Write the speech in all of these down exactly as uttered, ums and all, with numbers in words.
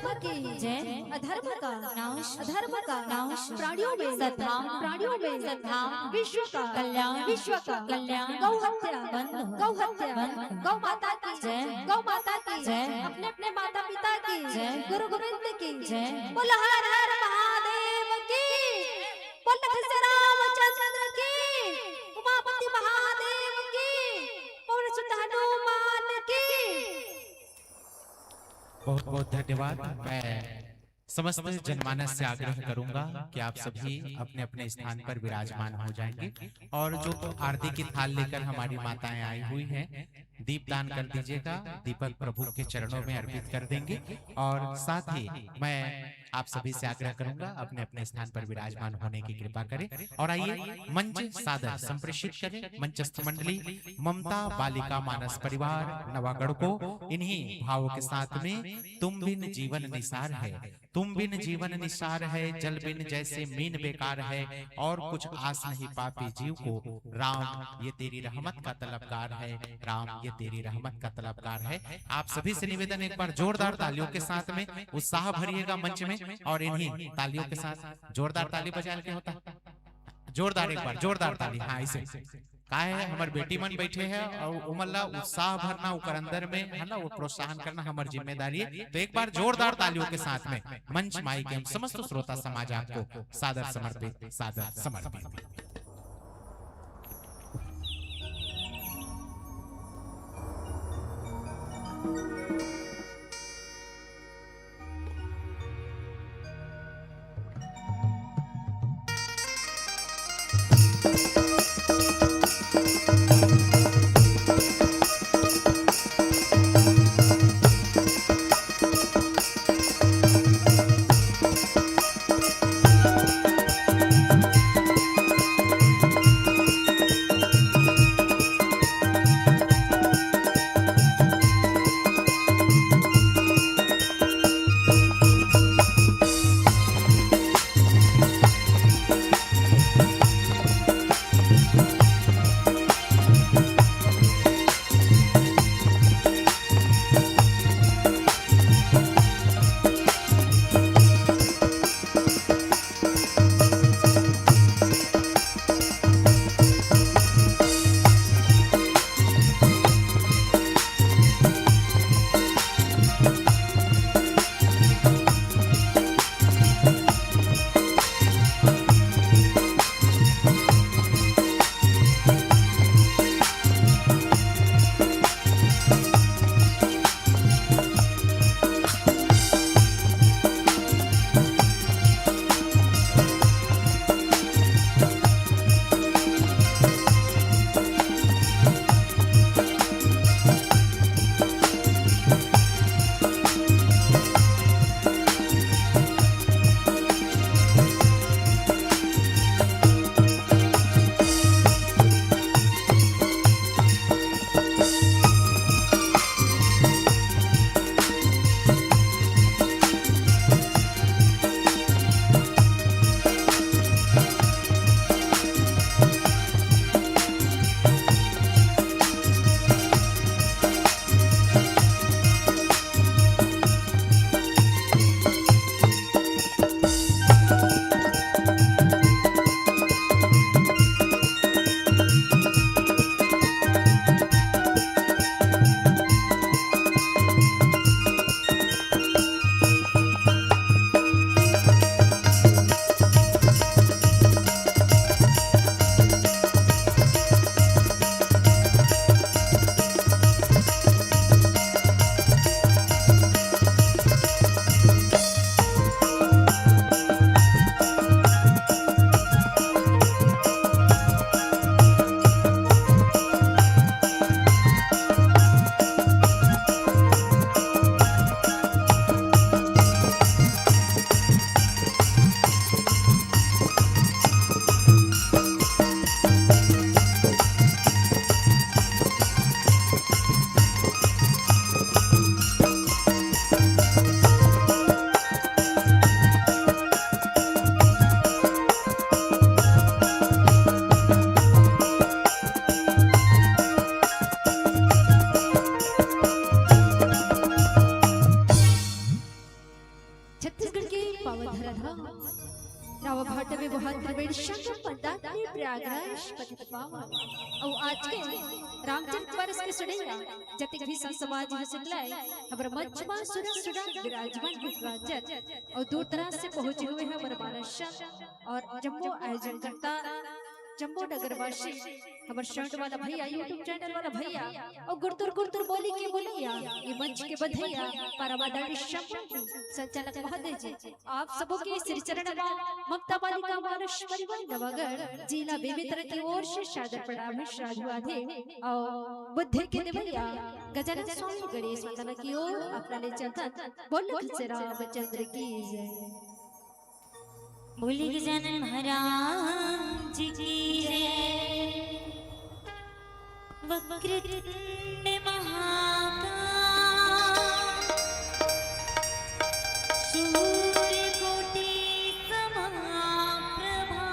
की जय। अधर्म का नाश, अधर्म का नाश, प्राणियों में सद्भाव, प्राणियों में सद्भाव, विश्व का कल्याण, विश्व का कल्याण, गौ हत्या बंद हो, गौ हत्या बंद हो। गौ माता की जय। गौ माता की जय। अपने अपने माता पिता की जय। गुरु गोविंद की जय। बोलो हर हर महादेव की। बोलो लखन रामचंद्र की। उमापति महादेव की। पवन सुत हनुमान की। बहुत बहुत धन्यवाद। मैं समस्त जनमानस से आग्रह करूंगा कि आप सभी अपने अपने स्थान पर विराजमान हो जाएंगे और जो आरती की थाल लेकर हमारी माताएं आई हुई हैं, दीप दान कर दीजिएगा। दीपक प्रभु के चरणों में अर्पित कर देंगे और साथ ही मैं आप सभी से आग्रह करूंगा अपने अपने स्थान पर विराजमान होने की कृपा करें। और आइए मंच सादर संप्रेषित करें मंचस्थ मंडली ममता बालिका मानस परिवार नवागढ़ को। इन्हीं भावों के साथ में तुम बिन जीवन निसार है, तुम बिन जीवन निसार है, जल बिन जैसे मीन बेकार है, और कुछ आस नहीं पापी जीव को, राम ये तेरी रहमत का तलबगार है, राम ये तेरी रहमत का तलबगार है। आप सभी से निवेदन, एक बार जोरदार तालियों के साथ में उत्साह भरिएगा मंच में, और इन्हीं तालियों के साथ जोरदार ताली बजा के होता है। जोरदार, एक बार जोरदार ताली। हाँ, ऐसे का है, हमर बेटी मन बैठे हैं और उमन ला उत्साह भरना, ओकर अंदर में है ना, वो प्रोत्साहन करना हमर जिम्मेदारी है। तो एक बार जोरदार तालियों के साथ में मंच माई के हम समस्त श्रोता समाज आपको सादर समर्पित, सादर समर्पित। छत्तीसगढ़ के पावन धरन ह रावा भाटा में बोहात त्रिवेणी संगम पंथात में प्रयागराज पतित पावन। अउ आज के रामचरित मानस के सुनइया जतेक भी संत समाज ह सकलाय, हमर मंच मा सुरा सुरा विराजमान विराजत अउ दूर दराज से पहुंचे हुए हमर मानस अउ जम्मो आयोजनकर्ता, जम्मो नगरवासी, हमर शर्ट वाला भैया, YouTube चैनल वाला भैया, अउ गुरतुर गुरतुर बोली के बोलैया, ये मंच के बधैया, परम आदरणीय शंभू संचालक महोदय जी, आप सबो के श्री चरण मा ममता बालिका मानस परिवार नवागढ़, जिला बेमेतरा की ओर से सादर प्रणाम हे, साधुवाद हे। अउ बुद्धि के देवैया गजानन स्वामी गणेश वंदना की ओर अपना ले चलथन। बोल खच्चर रामचंद्र की जय। बोले गजानन महाराज की जय। वक्रतुंड महाकाय सूर्यकोटि समाप्रभा।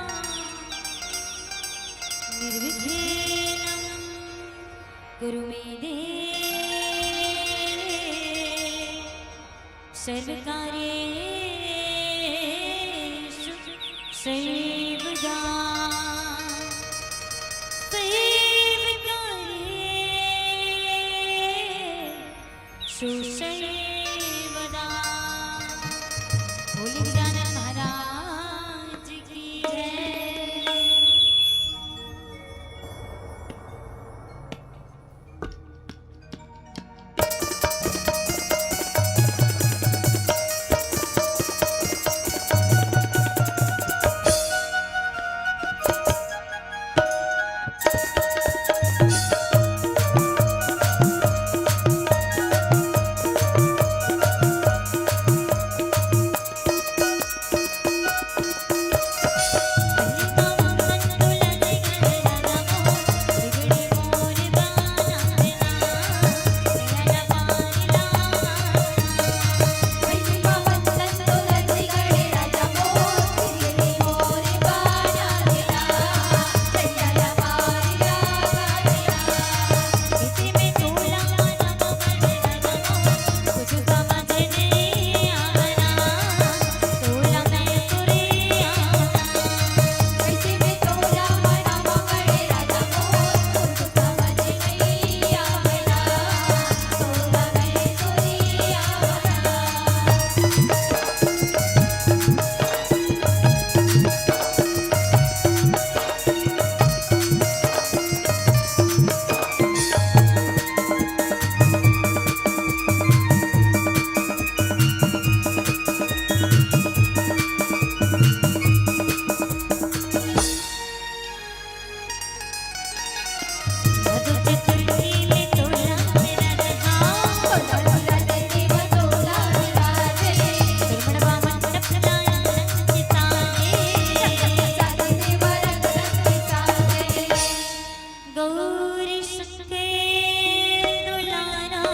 निर्विघ्नं कुरु मे देव सर्वकार्येषु सर्वदा। सर्वकार्येषु सर्वदा। बोले गजानन महाराज की जय। गौरी शंकर दुलारा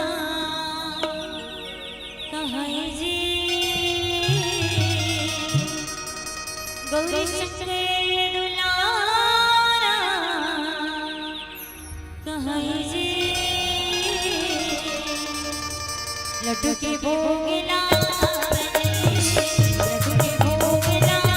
कहाई जी, गौरी शंकर दुलारा कहाई जी। लड्डू के भोग लावे, लड्डू के भोग लावे।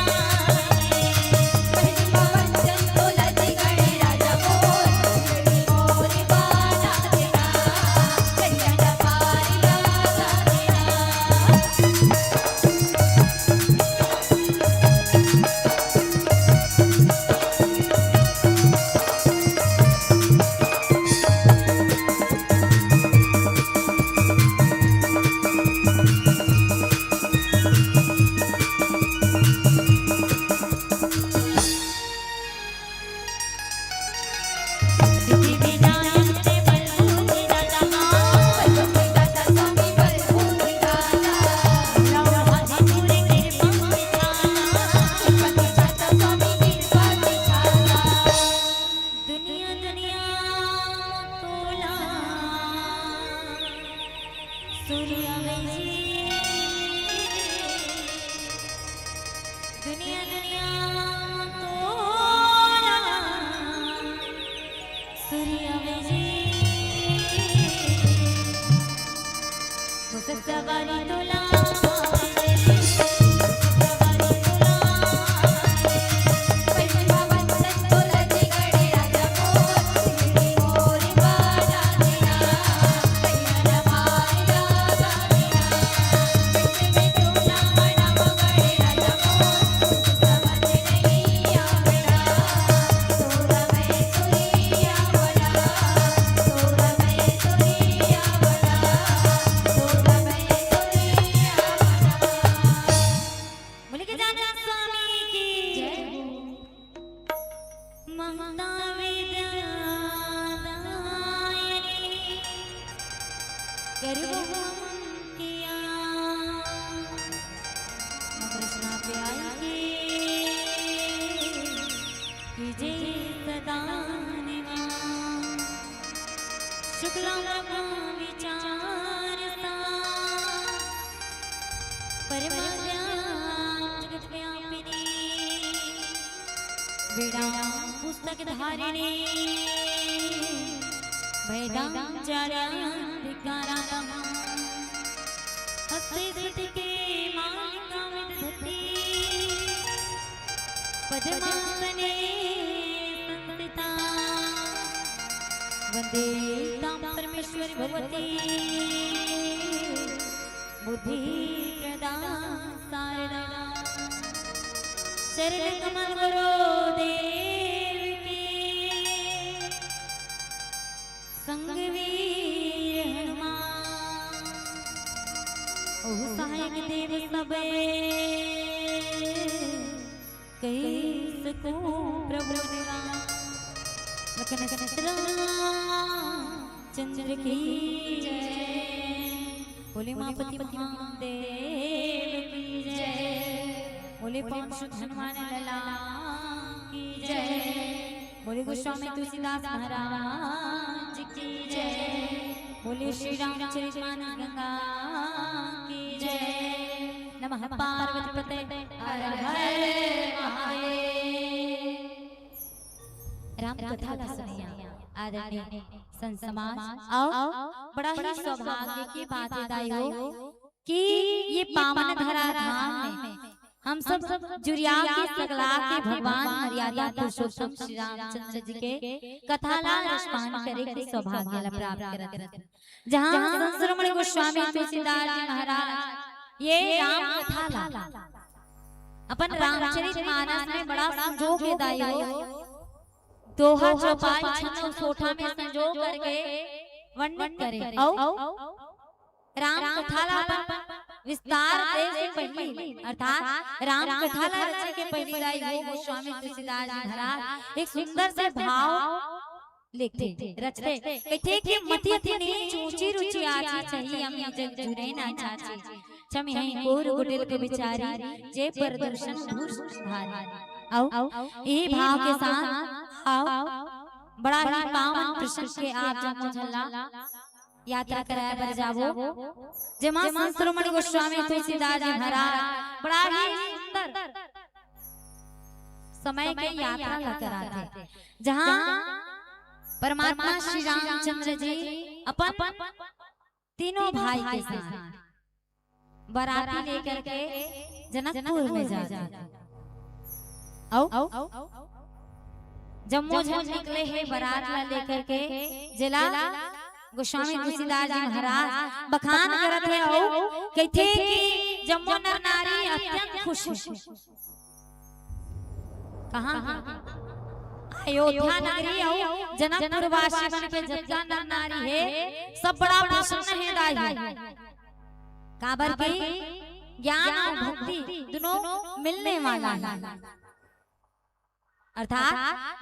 दुनिया दुनिया तोला सूर्य जी। दुनिया दुनिया तोला सूर्य जी। मुसस्ता बारी तोला वेदां पुस्तकधारिणी वेदाचार्यां धिक्कारां तम्। हस्ते स्फटिके मालिकां विदधती पद्मासने संस्थिता। वन्दे तां परमेश्वरी भगवती बुद्धिप्रदां शारदा। चरण कमल गुरु देव की, संग वीर हनुमान, ओहू सहायक देव सबे, कहि सको प्रभु निवास। लखन सीता रामचंद्र की जय। बोले उमापति महादेव की जय। बोले पवन सुत हनुमान लला की जय। बोले गोस्वामी तुलसीदास महाराज की जय। बोले श्री रामचरित मानस गंगा की जय। नमः पार्वती पते हर हर महादेव। राम कथा ला सुनइया आदरणीय संत समाज, अउ बड़ा ही सौभाग्य की बात हे दाई हो कि ये पावन धरा धाम में हम सब जुरिया के सगला के भगवान मर्यादा पुरुषोत्तम श्री रामचंद्र जी के कथा ला रसपान करे के सौभाग्य ला प्राप्त करत हन। जहाँ संत शिरोमणि गोस्वामी तुलसीदास जी महाराज ये राम कथा ला अपन रामचरित मानस में बड़ा संजो के दाई हो, दोहा चौपाई छंद अउ सोठा में संजो करके वर्णित करे। अउ राम कथा ला अपन विस्तार दे से पहिली, अर्थात राम कथा ला रचे के पहिली दाई हो गोस्वामी तुलसीदास जी महाराज एक सुंदर से भाव लिखथे, रचथे, कहिथे कि मति अति नीच ऊंची रुचि आची, छही अमी जग जुरे न छाछी। छमी हई कोर कुटिल कुबिचारी, जे पर दूषण भूषण भारी। अउ इही भाव के साथ, अउ बड़ा ही पावन प्रसंग के आप जम्मो झन ला यात्रा कराए बर जाबो, जेमा संत शिरोमणि गोस्वामी तुलसीदास जी महाराज बड़ा ही सुंदर समय के यात्रा ला कराथे, जहाँ परमात्मा श्री रामचंद्र जी अपन तीनों भाई के साथ बराती लेकर के जनकपुर में जाथे। अउ जम्मो झन निकले हे बरात ला लेकर के, जेला गोस्वामी तुलसीदास जी महाराज बखान करत हे अउ कहिथे कि जम्मो नर नारी अत्यंत खुश हे। कहाँ? अयोध्या नगरी अउ जनकपुर वासी मन के जतका नर नारी हे, सब बड़ा प्रसन्न हे दाई। काबर कि ज्ञान अउ भक्ति दुनों मिलने वाला हे, अर्थात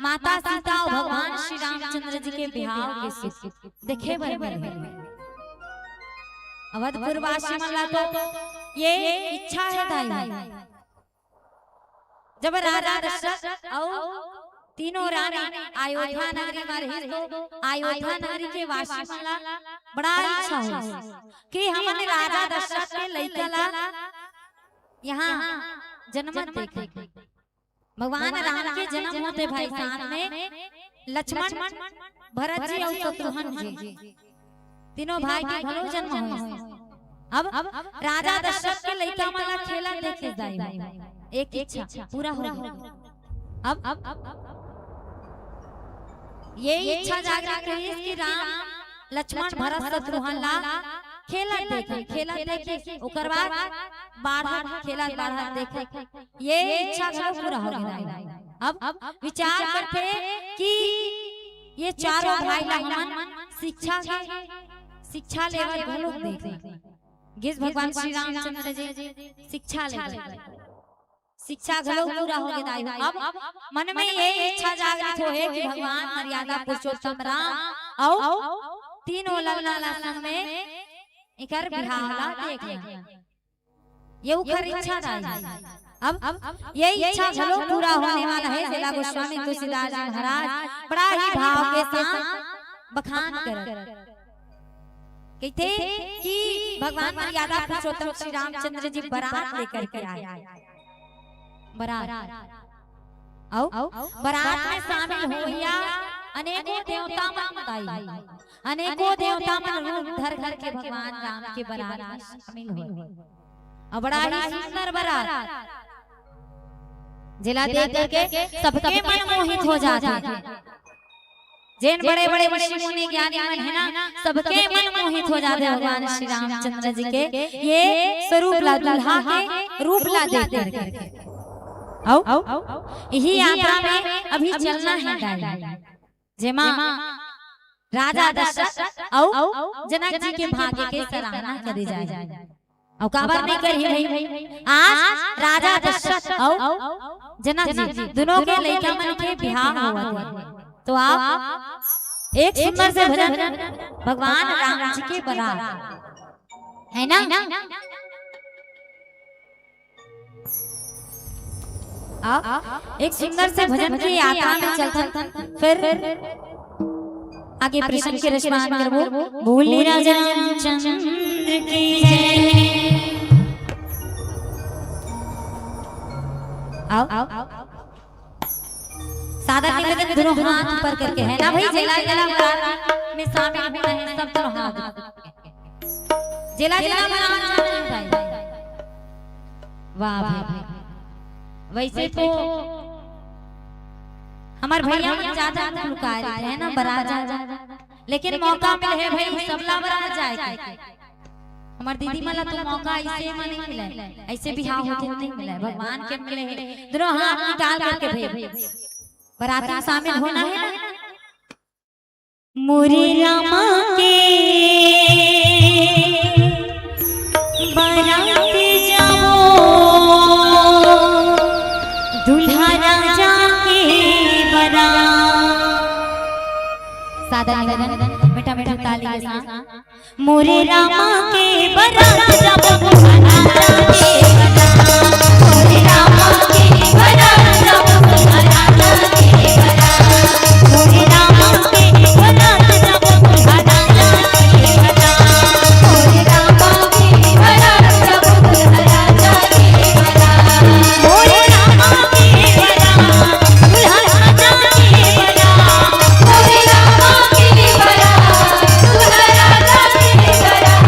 माता सीता अउ भगवान श्री रामचंद्र जी के बिहाव के सुख देखे बर मिले। अवधपुर वासी मन ला तो ये इच्छा हे दाई, जब राजा दशरथ अउ तीनों रानी अयोध्या नगरी में रहिस, तो अयोध्या नगरी के वासी मन ला बड़ा इच्छा होइस कि हमन राजा दशरथ के लइका ला यहाँ जनमत देखे। भगवान राम के जन्म होथे भाई, साथ में लक्ष्मण, भरत जी अउ शत्रुघ्न जी, तीनों भाई के घलो जन्म होइस। अब राजा दशरथ के लइका मन ला खेलत देखे दाई, एक इच्छा पूरा हो गे। अब ये इच्छा जागृत होइस कि राम, लक्ष्मण, भरत, शत्रुघ्न ला खेलत देखे, खेलत देखे, ओकर बाद बाढ़त, खेलत बाढ़त देखे, ये इच्छा घलो पूरा हो गे। अब विचार करथे कि ये चारों भाई ला हमन शिक्षा, शिक्षा लेवत घलो देखे। गिस भगवान श्री रामचंद्र जी शिक्षा लेवत, शिक्षा घलो पूरा हो गे दाई। अब मन में ये इच्छा जागृत होहे कि भगवान मर्यादा पुरुषोत्तम राम अउ तीनों ललना ला संग में एकर बिहाव ला देख लेना। ये उखर इच्छा दाई। अब ये इच्छा घलो पूरा होने वाला हे, जेला गोस्वामी तुलसीदास जी महाराज बड़ा ही भाव के साथ बखान करत कहिथे कि भगवान मर्यादा पुरुषोत्तम श्री रामचंद्र जी बरात लेकर के आए। बरात अउ बरात में शामिल होइया अनेकों देवता मन दाई, अनेकों देवता मन रूप धर धर के भगवान राम के बरात में शामिल होय। अउ बड़ा ही सुंदर बरात, जेला देख करके सबके मन मोहित हो जाथे। जेन बड़े बड़े ऋषि मुनि ज्ञानी मन हे ना, सबके मन मोहित हो जाथे भगवान श्री रामचंद्र जी के ये स्वरूप ला, दूल्हा के रूप ला देख करके। अउ यही यात्रा में अभी चलना हे दाई, जेमा राजा दशरथ अउ जनक जी के भाग्य के सराहना करे जाए। अउ काबर नहीं करही भाई, आज राजा दशरथ अउ जनक जी दुनों के लइका मन के बिहाव होवत हे। तो आप एक सुंदर से भजन भगवान राम जी के बरात, है ना? आप एक सुंदर से भजन की यात्रा में चलथन, फिर आगे प्रसंग के रचना करबो। बोले राजा रामचंद्र की जय। अउ सादर निवेदन, दोनों हाथ ऊपर करके, है ना भाई, जेला जेला बरात में शामिल होना हे, सब दोनों हाथ ऊपर करके। जेला जेला बरात जाना हे भाई। वाह भाई, वैसे तो हमर भैया मन ज्यादा लुकाए रहिथे, है ना, बरात जाए, लेकिन मौका मिले हे भाई, सबला बरात जाए के। हमर दीदी मन ला तो मौका ऐसे में नहीं मिले, ऐसे बिहाव होथे नहीं मिले, भगवान के मिले हे। दोनों हाथ निकाल करके भाई, बरात में शामिल होना हे ना। मोरे रामा के बरात जावो, दूल्हा राजा के बरात। सादर निवेदन, मीठा मीठा ताली के साथ। मोरे रामा के बरात जावो, दूल्हा राजा के बरात। मोरे रामा के बरात जावो, दूल्हा राजा के बरात। मोरे रामा के बरात जावो, दूल्हा राजा के बरात। मोरे रामा के बरात जावो, दूल्हा राजा के बरात। मोरे रामा के बरात, दूल्हा राजा के बरात। मोरे रामा के बरात, दूल्हा राजा के बरात।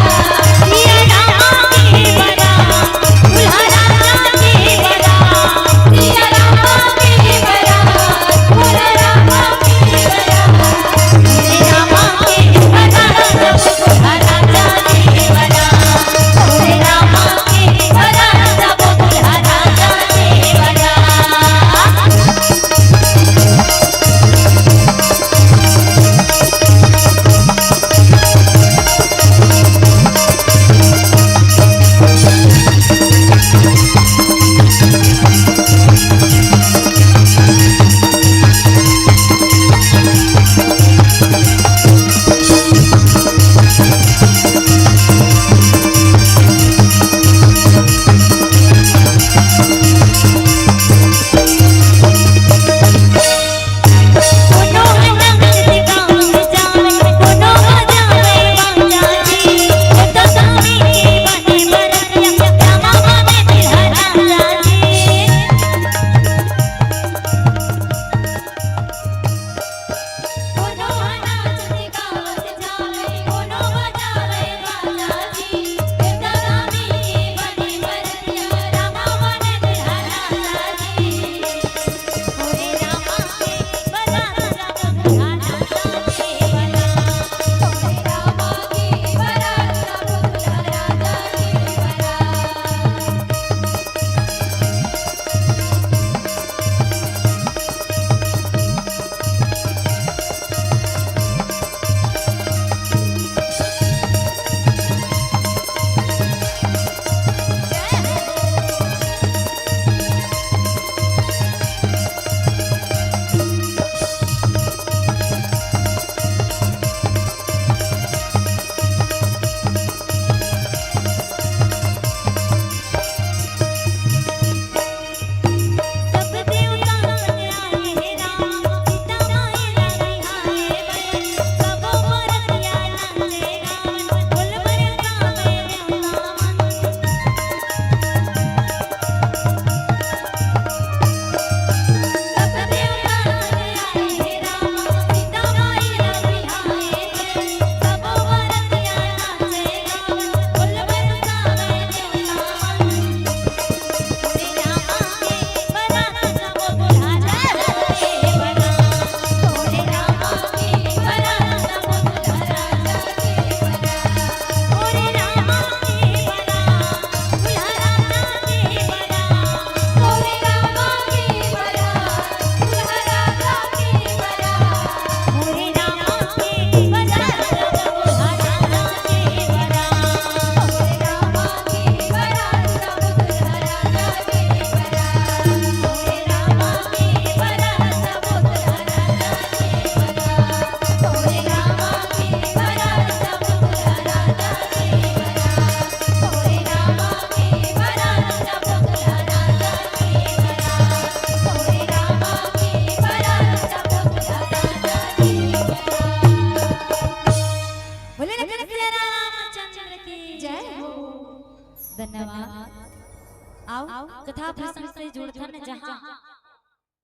कथा प्रसंग से जुड़थन, जहाँ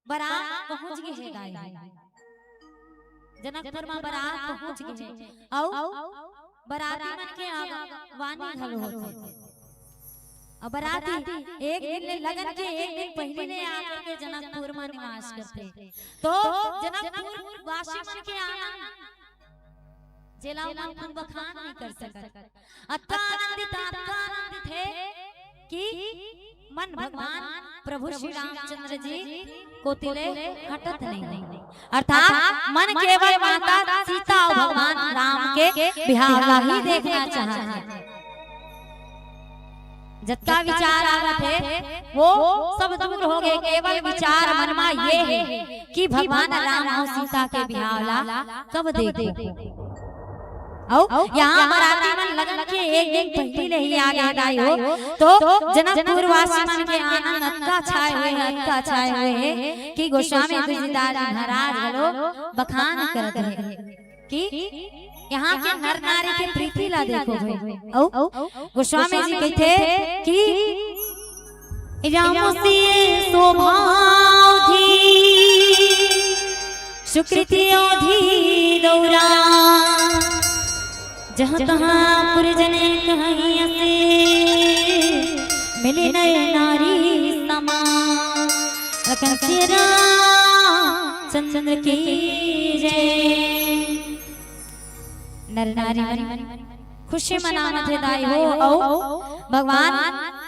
बरात पहुंच गे हे दाई, जनकपुर म बरात पहुंच गे हे। अउ बराती मन के आगमन घलो होथे। अउ बराती एक दिन ले, लगन के एक दिन पहिली ले आकर के जनकपुर म निवास करथे। तो जनकपुर वासी मन के आनंद, जेला मन खुद बखान नहीं कर सकत। अतका आनंदित, अतका आनंदित हे कि मन भगवान प्रभु श्री रामचंद्र जी कोति ले हटत नहीं, अर्थात मन केवल माता सीता अउ भगवान राम के बिहाव ला ही देखना चाहत हे। जतका विचार आवत हे, वो सब दूर हो गे। केवल विचार मन म ये हे कि भगवान राम अउ सीता के बिहाव ला कब देखबो। अउ यहाँ बराती मन लगन के एक दिन पहिली ले ही आ गे दाई हो, तो जनकपुर वासी मन के आनंद अतका छाए हुए हे, अतका छाए हुए हे कि गोस्वामी तुलसीदास जी महाराज घलो बखान करत हे कि यहाँ के नर नारी के प्रीति ला देखो भाई। अउ गोस्वामी जी कहिथे कि राम से शोभा अवधि, सुकृति अवधि दौरा, जहाँ तहाँ पुरजन कहिया से, मिले नर नारी समा। लखन सिया रामचंद्र की जय। नर नारी मन खुशी मनावत हे दाई हो, अउ भगवान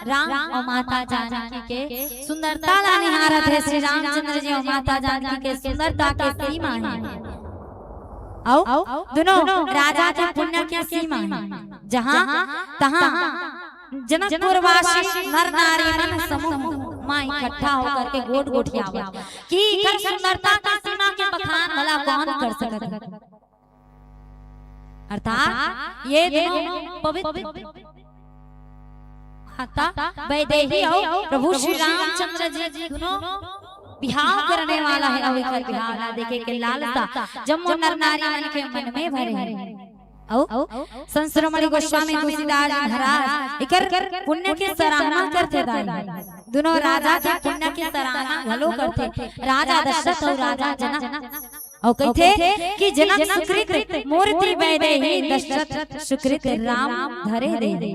राम अउ माता जानकी के सुंदरता ला निहारत हे। श्री रामचंद्र जी अउ माता जानकी के सुंदरता के सीमा हे, अउ दुनों राजा के पुण्य के सीमा हे। जहाँ तहाँ जनकपुर वासी नर नारी मन समूह म इकट्ठा होकर के गोठ गोठियावत कि इकर सुंदरता के सीमा के बखान भला कौन कर सकत हे। अर्थात ये दुनों पवित्र माता वैदेही अउ प्रभु श्री रामचंद्र जी दुनों बिहाव करने वाला हे, अउ इकर बिहाव ला देखे के लालसा जम्मो नर नारी मन के मन में भरे हे। अउ संत शिरोमणि गोस्वामी तुलसीदास जी महाराज इकर पुण्य के सराहना करथे दाई, दुनों राजा के पुण्य के सराहना घलो करथे, राजा दशरथ अउ राजा जनक। अउ कहिथे कि जनक सुकृत मूर्ति वैदेही, दशरथ सुकृत राम धरे देही।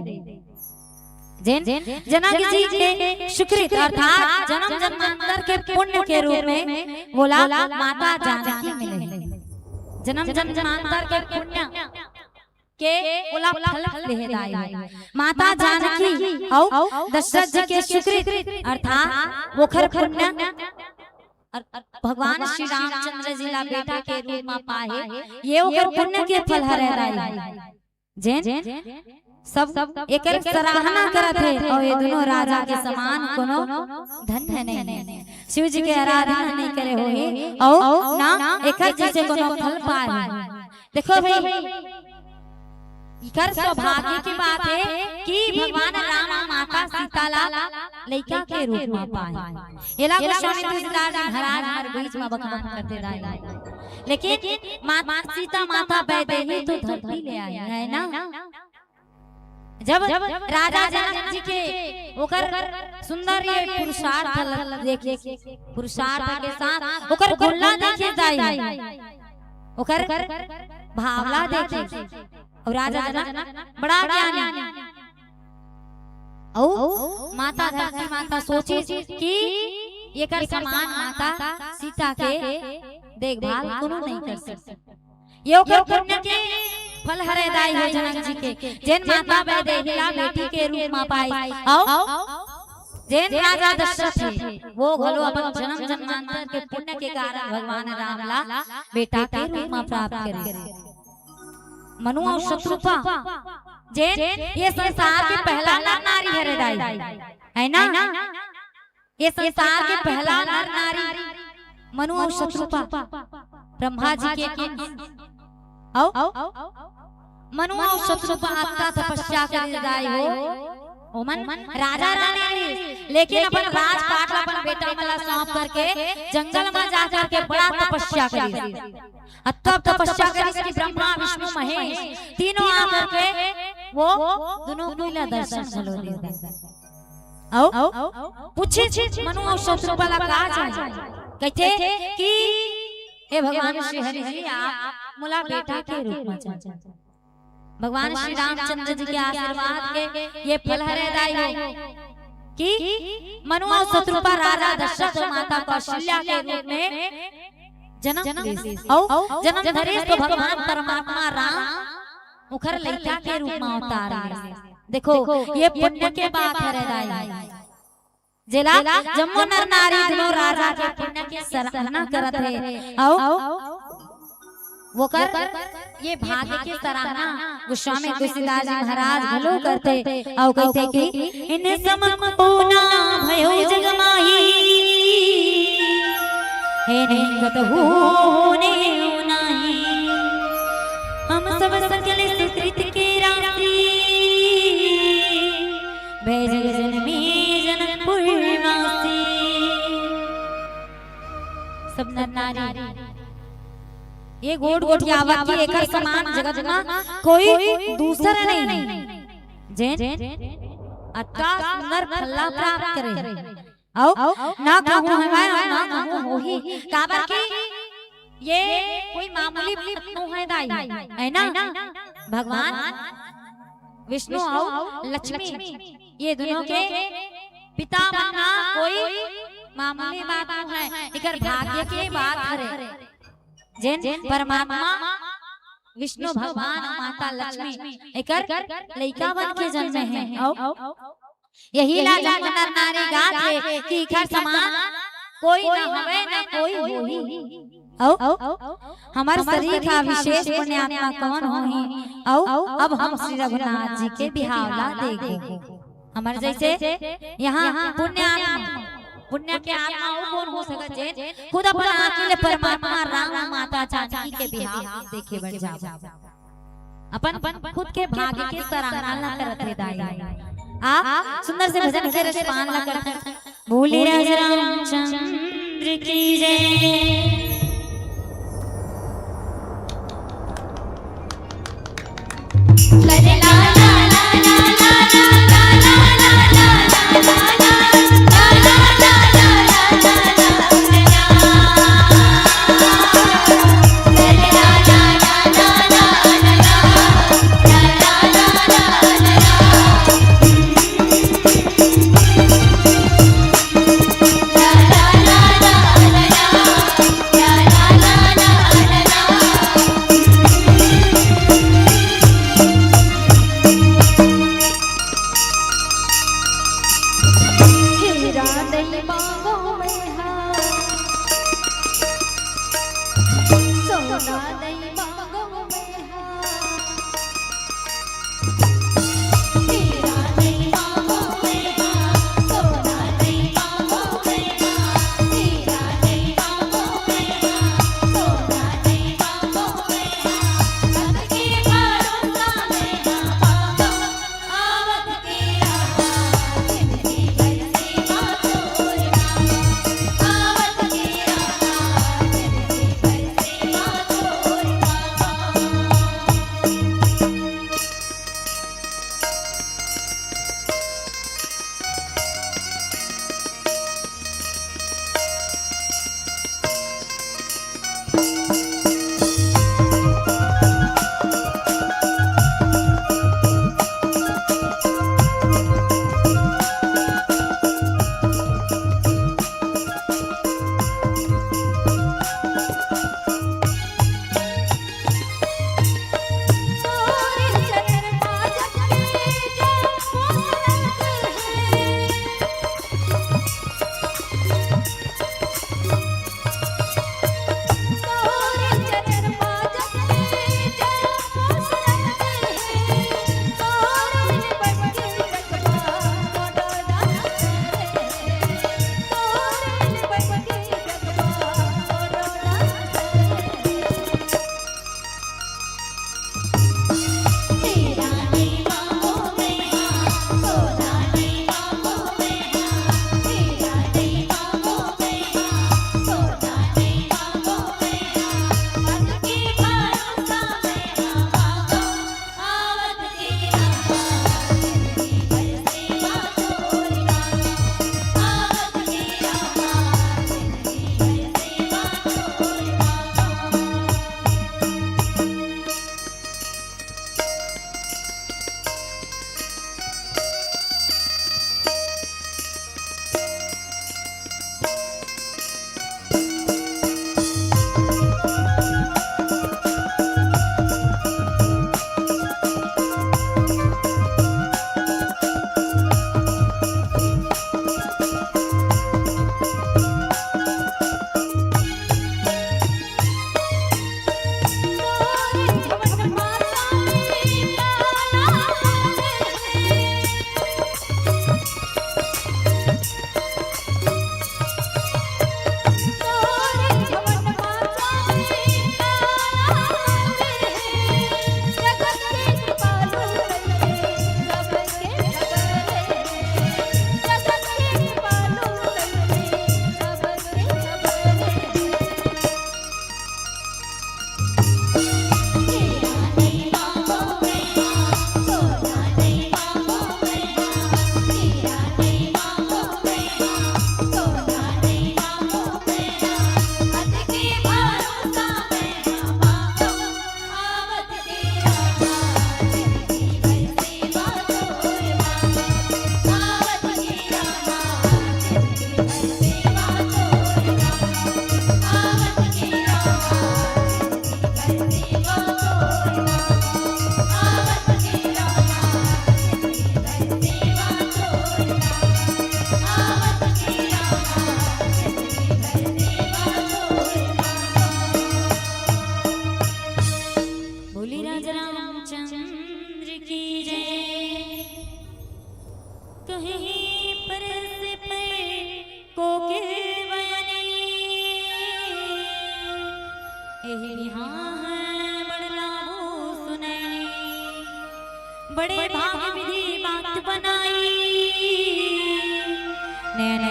जेन जनक जी के सुकृत अर्थात जन्म जन्मांतर के पुण्य के रूप में वोला माता जानकी मिले हे। जन्म जन्मांतर के पुण्य के वोला फल देहे दाई हे। माता जानकी अउ दशरथ जी के सुकृत अर्थात ओखर पुण्य अर-, अर-, भगवान श्री रामचंद्र जी ला बेटा के रूप म पाए हे, ये ओकर पुण्य के फल हरे दाई। जेन सब एकर सराहना करत हे, अउ ये दुनों राजा के समान कोनो धन्य नहीं हे। शिव जी के आराधना नहीं करे होही, अउ ना एकर जैसे कोनो फल पाए हे। देखो भाई, इकर सौभाग्य की बात हे कि भगवान राम अउ माता सीता ला लइका के रूप म पाए। एला गोस्वामी तुलसीदास जी महाराज हमर बीच म बखान करथे दाई। लेकिन माता सीता माता वैदेही तो धरती ले आए हे ना। जब राजा जनक जी के ओकर सुंदर ये पुरुषार्थ ल-, देखे, पुरुषार्थ के साथ ओकर गोल्ला देखे दाई, ओकर भावला देखे, अउ राजा जनक बड़ा ज्ञानी, अउ माता धरती माता सोचिस कि एकर समान माता सीता के देखभाल कोनो नहीं कर सकत। ये ओकर पुण्य के फल हरे दाई हो जनक जी के, जेन माता वैदेही ला बेटी के रूप म पाइस, अउ जेन राजा दशरथ हे, वो घलो अपन जन्म जन्मांतर के पुण्य के कारण भगवान राम ला बेटा के रूप म प्राप्त करे। मनु अउ शतरूपा, जेन ये संसार के पहला नर नारी हरे दाई, है ना? ये संसार के पहला नर नारी मनु अउ शतरूपा, ब्रह्मा जी के अंश। अउ मनु अउ शतरूपा अतका तपस्या करे दाई हो। ओमन राजा रानी रहिस, लेकिन अपन राजपाट ला अपन बेटा मन ला सौंप करके जंगल म जा करके बड़ा तपस्या करिस। अतका तपस्या करिस कि ब्रह्मा, विष्णु, महेश तीनों आ करके वो दुनों कोई ला दर्शन घलो दे दे। अउ पूछे मनु अउ शतरूपा ला का चाही? कहिथे कि हे भगवान श्री हरि जी, आप मोला बेटा के रूप में चाही। भगवान श्री रामचंद्र जी के आशीर्वाद के ये फल हरे दाई हो कि मनु अउ शतरूपा राजा दशरथ अउ माता कौशल्या के रूप में जन्म लेस। अउ जन्म धरे तो भगवान परमात्मा राम उखर लइका के रूप में अवतार लेस। देखो, ये पुण्य के बात हरे दाई, जेला जम्मो नर नारी दुनो राजा के पुण्य के सराहना करत हे। अउ ओकर ये भाग्य के सराहना गोस्वामी तुलसीदास जी महाराज घलो करथे। अउ कहिथे कि इन सम को ना भयो जग माही, हे नहीं कतहु ने नाही। हम सब सकल सुकृत के राशि, भय जग जनमी जनकपुर वासी। सब नर नारी ये गोठ गोठियावत कि एकर समान जगत में कोई दूसर नहीं, जेन अतका सुंदर फल ला प्राप्त करे। अउ ना कहूँ हवय अउ ना कहूँ होही, काबर कि ये कोई मामूली बात नोहे दाई, है ना? भगवान विष्णु अउ लक्ष्मी, ये दुनो के पिता बनना कोई मामूली बात नोहे, एकर भाग्य के बात हरे। जेन परमात्मा विष्णु भगवान अउ माता लक्ष्मी एकर लइका बन के जन्मे हे। अउ यही ला जम्मो नर नारी गात हे कि एकर समान कोई न हवे न कोई होही। अउ हमर सरीखा विशेष पुण्यात्मा कौन होही? अउ अब हम श्री रघुनाथ जी के बिहाव ला देखबो। हमर जैसे यहाँ पुण्यात्मा, पुण्य के आत्मा अउ कौन हो सकत, जेन खुद अपन आँखी ले परमात्मा राम अउ माता जानकी के बिहाव देखे बर जावय। अपन खुद के भाग्य के सराहना ला करत हे दाई। आप सुंदर से भजन के रसपान ला करत हे। बोले राजा रामचंद्र की जय।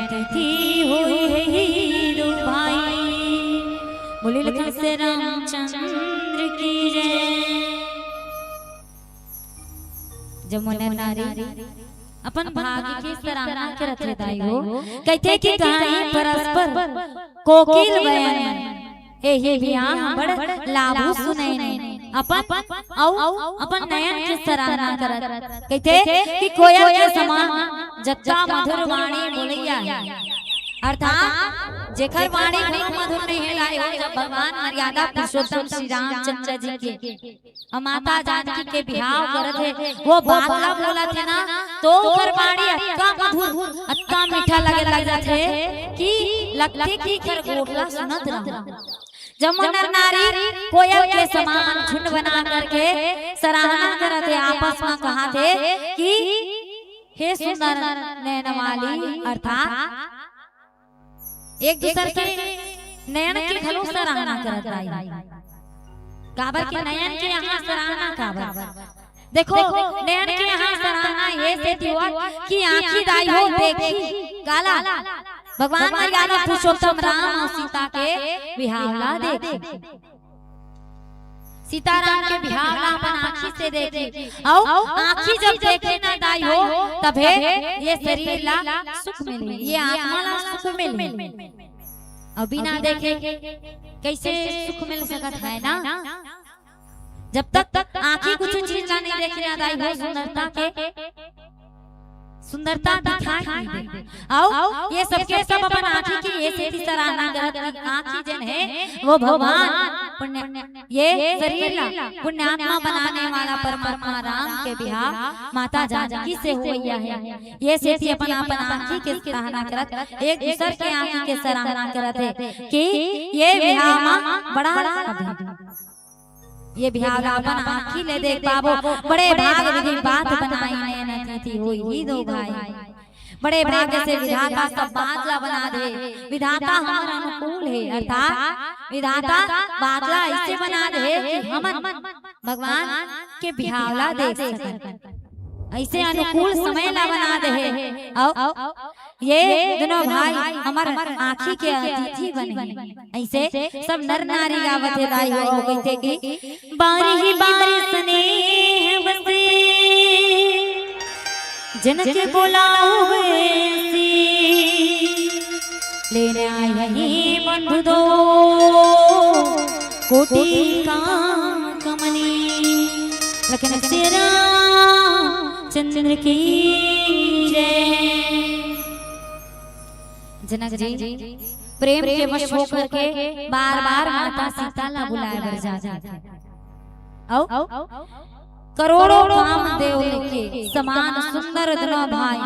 तिथि होई हे हीरो भाई। बोले लखन से रामचंद्र की जय। जमुना नारी अपन भाग्य के सराहना करत हे दाई हो। कहिथे कि कहानी परस्पर कोकिल बयन, एही बिहान बड़ लाभू सुनैन। अपन अउ अपन नयन के सराहना करत कहिथे कि कोयल के समान जतका मधुर वाणी बोलइया हे, अर्थात जेकर वाणी घलो मधुर नइ हे दाई हो, जब भगवान मर्यादा पुरुषोत्तम श्री रामचंद्र जी के अउ माता जानकी के बिहाव करत हे, वो बात ला बोलत हे ना, तो ओकर वाणी अतका मधुर, अतका मीठा लगे लग जाथे कि लगथे कि खरगोट ला सुनत रहूं। जब वो नर नारी कोयल के समान झुंड बना करके सराहना करत हे, आपस में कहत हे कि हे सुंदर नैन वाली, अर्थात एक दूसर के नयन के घलो सराहना करत हे। काबर के नयन के यहाँ सराहना काबर? देखो, नयन के यहाँ सराहना ये सेती होवत कि आँखी दाई हो देखही काला, भगवान मर्यादा पुरुषोत्तम राम अउ सीता के बिहाव ला देखही। सीताराम के बिहाव ला अपन आँखी से देखही, अउ आँखी जब देखही ना दाई हो, तभे ये शरीर ला सुख मिलही, ये आत्मा ला सुख मिलही। अउ बिना देखे कइसे सुख मिल सकत हे ना? जब तक आँखी कुछु चीज ला नइ देखही ना दाई हो, सुंदरता के सुंदरता दिखाई नइ दे। अउ ये सबके सब अपन आँखी के ये सेती सराहना करत हे कि आँखी जेन हे वो भगवान पुण्य, ये शरीर ला पुण्यात्मा बनाने वाला परमात्मा राम के बिहाव माता जानकी से होवइया हे। ये सेती अपन अपन आँखी के सराहना करत, एक दूसर के आँखी के सराहना करत हे कि ये बिहाव मा बड़ा, ये बिहाव ला अपन आँखी ले देख पाबो, बड़े भाग विधि बात बनाई नैन तिथि होई हीरो भाई। बड़े भाग्य से विधाता सब बात ला बना दे, विधाता हमर अनुकूल हे, अर्थात विधाता बात ला अइसे बना दे कि हमन भगवान के बिहाव ला देख सकन, अइसे अनुकूल समय ला बना दे हे। अउ ये दुनों भाई हमर आँखी के अतिथि बने हे। अइसे सब नर नारी गावत हे दाई हो, कहिथे कि बारी ही बारी स्नेह बसे जनक बोलावे सी, लेने आए हैं बंधु दो कोटि का कमनी। लखन से रामचंद्र की जय। जनक जी प्रेम के वश होकर के बार बार माता सीता ला बुलाए बर जाथे। अउ करोड़ों कामदेव के समान सुंदर दुनों भाई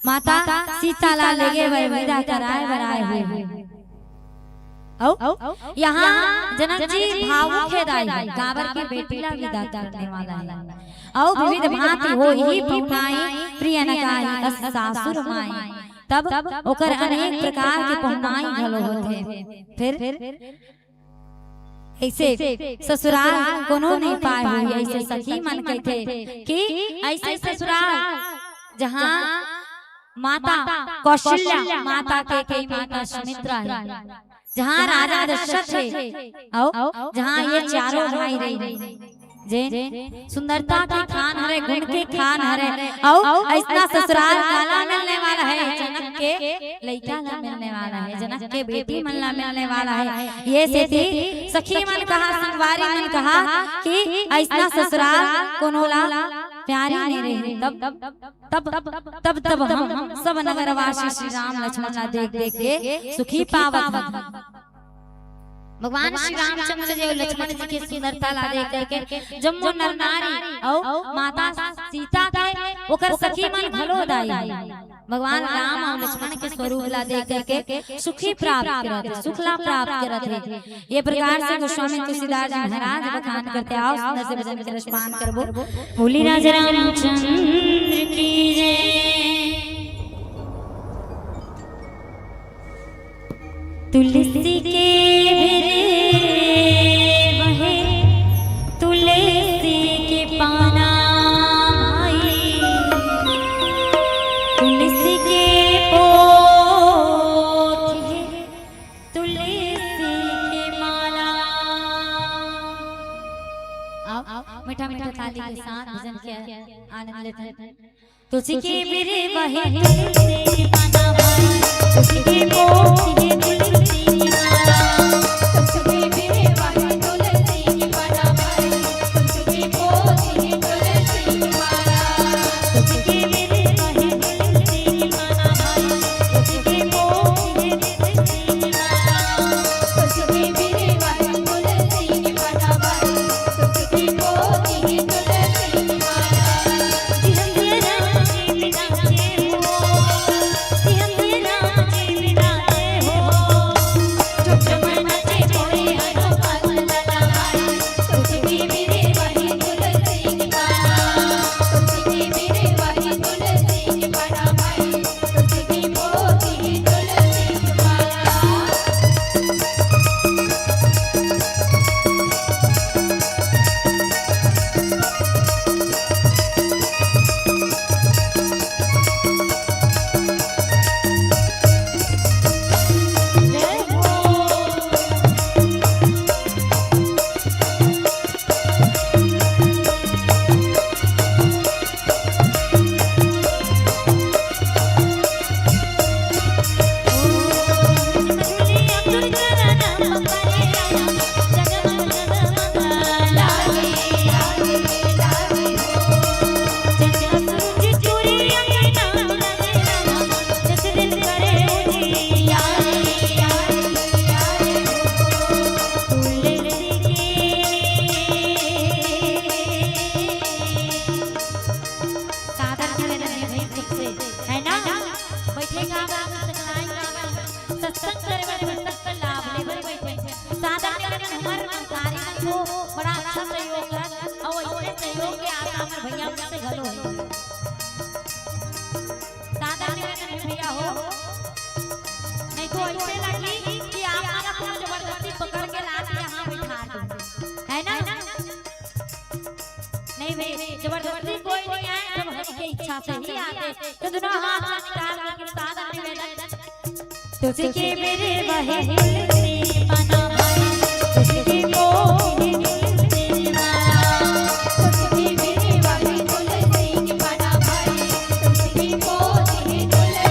माता सीता ला लेगे बर विदा कराए बर आए हुए हे। अउ यहाँ जनक जी भावुक हे दाई, काबर के बेटी ला विदा करने वाला हे। अउ विविध भांति होही पहुनाई, प्रिय न गाई अस सासुर माई। तब ओकर अनेक प्रकार के पहुनाई घलो होथे। फिर अइसे ससुराल कोनो नइ पाए होही, अइसे सखी मन कहिथे कि अइसे ससुराल जहाँ माता कौशल्या, माता कैकेयी, माता सुमित्रा हे, जहाँ राजा दशरथ हे, अउ जहाँ ये चारों भाई रहिन, जेन सुंदरता के खान हरे, गुण के खान हरे, अउ अइसना ससुराल काला मिलने वाला हे, जनक के लइका ला मिलने वाला हे, जनक के बेटी मन ला मिलने वाला हे। ये सेती सखी मन कहा, संगवारी मन कहा कि अइसना ससुराल कोनो ला प्यारी नइ रही। तब तब तब तब हम सब नगरवासी श्री राम लक्ष्मण ला देख देख के सुखी पावत हन। भगवान श्री रामचंद्र जी अउ लक्ष्मण जी के सुंदरता ला देख देख के जम्मो नर नारी अउ माता सीता के ओकर सखी मन घलो दाई भगवान राम अउ लक्ष्मण के स्वरूप ला देख करके सुखी प्राप्त करत हे, सुख ला प्राप्त करत हे। ये प्रकार से गोस्वामी तुलसीदास जी महाराज बखान करथे। आओ सुंदर से भजन के रसपान करबो। बोली राजा रामचंद्र की जय। तुलसी के भी रे बहे, तुलसी के पाना भाई, तुलसी के पो थाली के साथ भजन के आनंद लेथन। तुझके मेरे वही तुझसे पाना भाई, तुझके मोती है तुझसे माला। तुझके मेरे वही तुझसे पाना भाई, तुझके मोती है तुझसे माला। तुझके मेरे वही तुझसे पाना भाई, तुझके मोती है तुझसे माला। तुझके मेरे वही तुझसे पाना भाई, तुझके मोती है तुझसे माला। सादर निवेदन हे भाई सबसे, है ना? बैठे का बा, सत्संग करे बर, सत्संग लाभ ले बर बैठे। सादर निवेदन हमर अधिकारी मन को बड़ा अच्छा सहयोग करत, अउ ऐसे सहयोग के आशा हमर भैया मन से घलो हे। सादर निवेदन हे भैया हो, नहीं तो ऐसे लगी कि आप मन ला कोनो जबरदस्ती पकड़ के लात के यहाँ बिठा दे, है ना? नहीं भाई, जबरदस्ती कोई नहीं आए, सब हरि के इच्छा से ही आते। तो दोनों हाथ निकाल के सादर निवेदन। तुझके मेरे वही तुझसे पाना भाई, तुझके मोती तुझसे माला। तुझके मेरे वही तुझसे पाना भाई, तुझके मोती तुझसे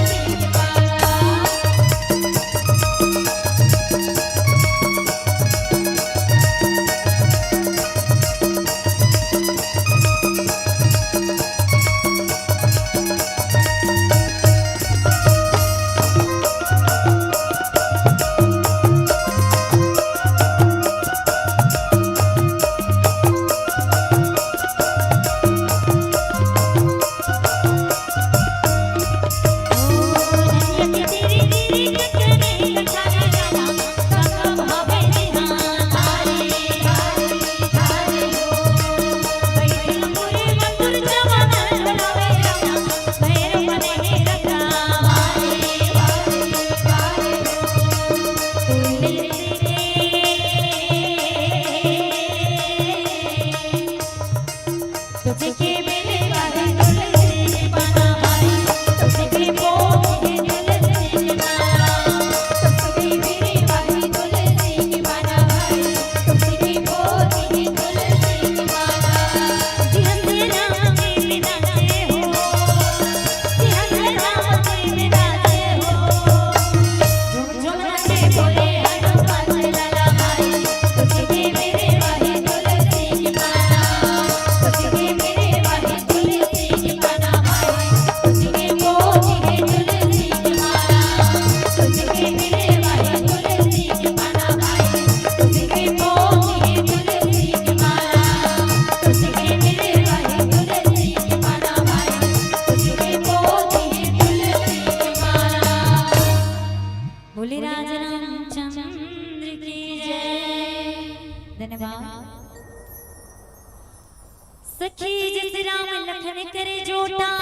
माला। बोले राज रामचंद्र की जय। धन्यवाद। सखी जस राम लखन कर जोटा,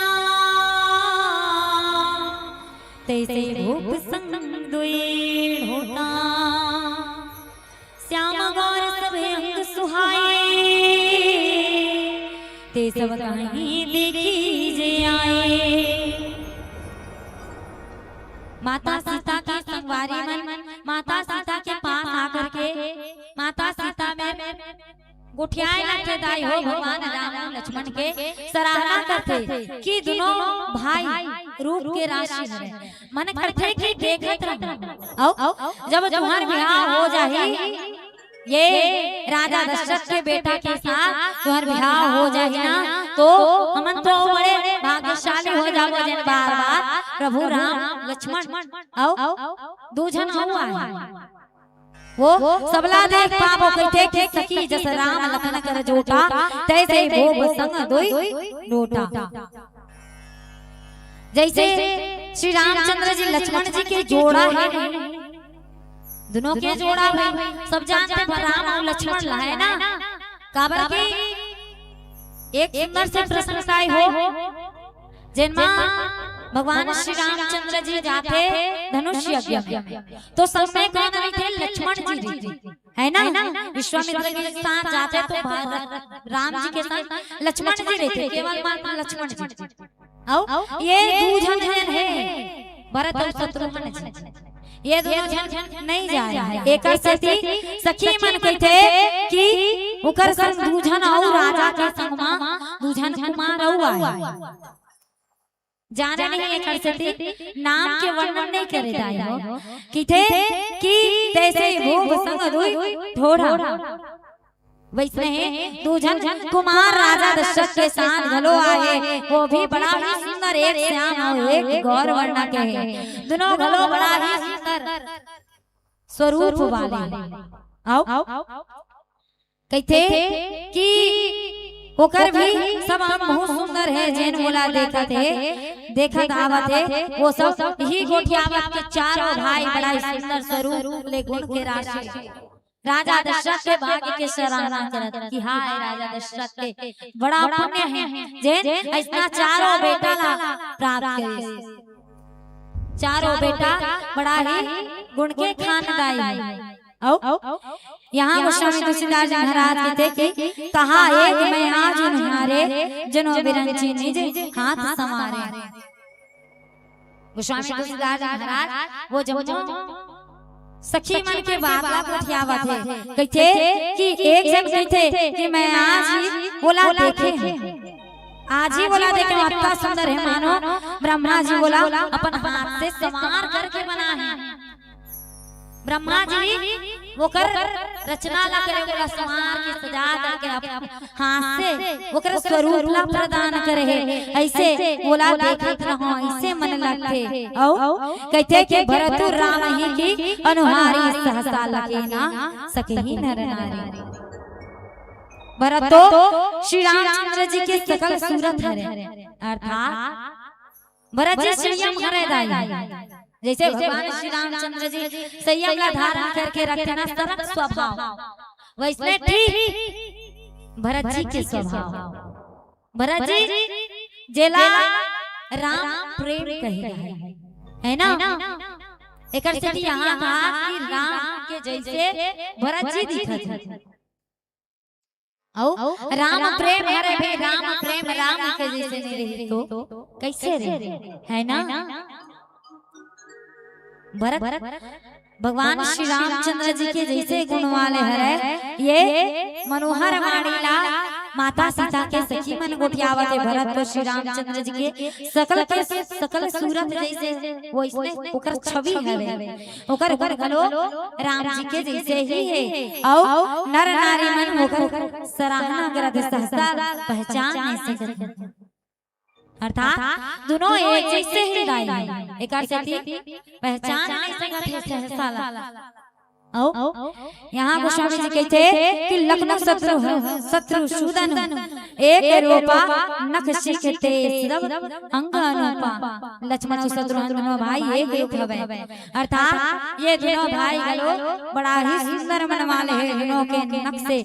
तैसे भूप संग दोई होता। श्याम गौर सब अंग सुहाए, ते सब कहीं देखी जे आए। माता सीता के संगवारी मन माता सीता के पास आकर के माता सीता में गोठियाए लगथे दाई हो, भगवान राम अउ लक्ष्मण के सराहना करथे कि दुनों भाई रूप के राशि हरे। मन करथे कि देखत रहूं। अउ जब तुंहर बिहाव हो जाही, ये राजा दशरथ के बेटा के साथ तुंहर बिहाव हो जाही ना, तो हमन तो बड़े भाग्यशाली हो जाबो, जेन बार बार प्रभु राम लक्ष्मण अउ दू झन अउ आए। वो सबला देख पाबो, कहिथे कि सखी जस राम लखन कर जोटा, तैसे भोग संग दोई लोटा। जैसे श्री रामचंद्र जी लक्ष्मण जी के जोड़ा हे, दुनों के जोड़ा भाई सब जानथे, पर राम अउ लक्ष्मण ला हे ना, काबर कि एक सुंदर से प्रसंग काय हो, जेन मा भगवान श्री रामचंद्र जी जाथे धनुष यज्ञ में, तो संग में कोन रहिथे? लक्ष्मण जी रहिथे, हे ना? विश्वामित्र के साथ जाथे तो भा-, राम जी के संग लक्ष्मण जी रहिथे, केवल मात्र लक्ष्मण जी। अउ ये दू झन हे, भरत अउ शत्रुघ्न जी, ये दुनों झन नइ जाय हे। एकर सेती सखी मन कहिथे कि ओकर संग दू झन अउ राजा के संग मा दू झन कुमार अउ आए। जाने नहीं एकर सेती नाम के वर्णन नइ करे दाई हो। कहिथे कि तैसे भोग संग दोई ढोढ़ा। वैसने हे दू झन कुमार राजा दशरथ के साथ घलो आए, वो भी बड़ा ही सुंदर, एक श्याम अउ एक गौर वर्ण के हे। दुनों घलो बड़ा ही सुंदर स्वरूप वाले। अउ कहिथे कि ओकर भी सब अंग बहुत सुंदर हे, जेन मोला देखत हे, देखत आवत हे, वो सब ही गोठियावत के चारों भाई बड़ा ही सुंदर स्वरूप ले गुण के राशि। राजा दशरथ के भाग्य के सराहना करत कि हाय राजा दशरथ के बड़ा पुण्य हे, जेन अइसना चारों बेटा ला प्राप्त करे। चारों बेटा बड़ा ही गुण के खानदाई हे। अउ यहाँ गोस्वामी तुलसीदास जी महाराज कहिथे कि कहा एक मैं आज उन्हारे, जनो बिरंची निज हाथ संवारे। गोस्वामी तुलसीदास जी महाराज वो जम्मो सखी मन के बात ला गोठियावत हे, कहिथे कि एक झन कहिथे कि मैं आज ही ओला देखे हंव, आज ही ओला देखे हंव, अतना सुंदर हे, मानो ब्रह्मा जी ओला अपन हाथ से संवार करके बनाए हे। ब्रह्मा जी ओकर रचना ला करे, ओला संवार के सजा करके अपन हाथ से ओकर स्वरूप ला प्रदान करे हे। अइसे ओला देखत रहंव, अइसे मन लगथे। अउ कहिथे कि भरत राम ही की अनुहारी, सहसा लगे ना सकही नर नारी। भरत तो श्री रामचंद्र जी के सकल सूरत हरे, अर्थात भरत जी संयम हरे दाई। जैसे भगवान श्री रामचंद्र जी संयम ला धारण करके रखथे ना, सरल स्वभाव, वैसने ठीक भरत जी के स्वभाव। भरत जी जेला राम प्रेम कहे हे, हे ना? एकर सेती यहाँ कहा कि राम के जैसे भरत जी दिखत हे। अउ राम प्रेम हरे भाई, राम प्रेम राम के जैसे नइ रही तो कइसे रही, हे ना? भरत, भगवान श्री रामचंद्र जी के जैसे गुण वाले हरे, ये मनोहर वाणी ला माता सीता के सखी मन गोठियावत हे। भरत तो श्री रामचंद्र जी के सकल के सकल सूरत जैसे, वैसने ओकर छवि हरे। ओकर गुण घलो राम जी के जैसे ही हे। अउ नर नारी मन ओकर सराहना करत हे, सहसा पहचान नइ सकत हे। अर्थात दुनों एक जैसे ही दाई हे, एकर सेती पहचान नइ सकत हे सहसा ला। अउ यहाँ गोस्वामी जी कहिथे कि लखनऊ शत्रु ह, शत्रु सूदन एक रूपा, नख शिख तेज सब अंग अनूपा। लक्ष्मण अउ शत्रुघ्न दुनों भाई एक रूप हवे, अर्थात ये दुनों भाई घलो बड़ा ही सुंदर मन वाले हे। दुनों के नख से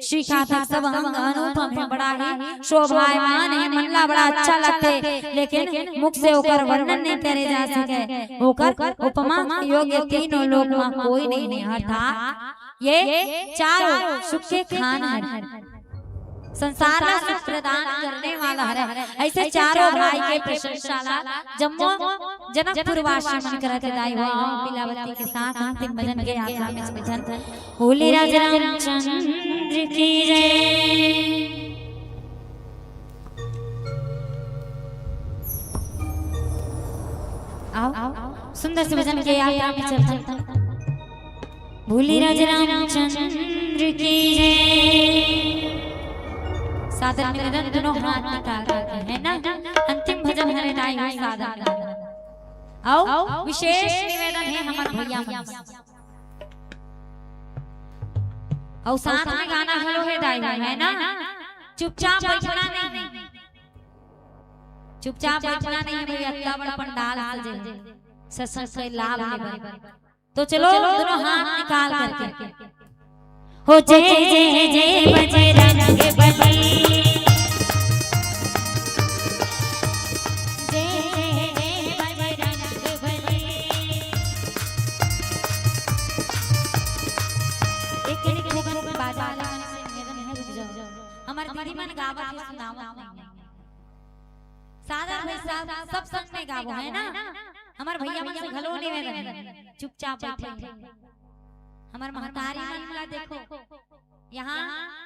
शिखा तक सब अंग अनूपम हे, बड़ा ही शोभायमान हे, मन ला बड़ा अच्छा लगथे, लेकिन मुख से ओकर वर्णन नइ करे जा सके। ओकर उपमा योग्य तीनों लोक मा कोई नइ हे। अर्थात ये चारों सुख के खान हरे। संसार ला सुख प्रदान करने वाला हरे। ऐसे चारों भाई के प्रशंसा ला जम्मो जनकपुर वासी मन करत हे दाई हो। बिलावती के साथ अंतिम भजन के यात्रा में भजन। बोले राजा रामचंद्र की जय। आओ, सुंदर से भजन के यात्रा में चलते। बोले राजा रामचंद्र की जय। सादर निवेदन, दोनों हाथ निकाल के, है ना? अंतिम भजन हरे दाई हो सादर। आओ, विशेष निवेदन है हमारे भैया मन से। अउ साथ में गाना घलो हे दाई हो, है ना? चुपचाप बैठना नहीं है, चुपचाप बैठना नहीं है भैया, इतना बड़ा पंडाल सजे हे, सत्संग के लाभ लेबर। तो चलो, दोनों हाथ निकाल करके, हो जय जय जय बजरंग बली, जय जय जय बजरंग बली। एक, एक, एक, एक बाजा वाला मन से निवेदन है, रुक जाओ। हमार दीदी मन गावत हे, सुनावत नहीं है। सादर भाई साहब सब संग में गावो, है ना? हमार भैया मन से घलो निवेदन है, चुपचाप बैठे। हमार महतारी मन ला देखो, यहाँ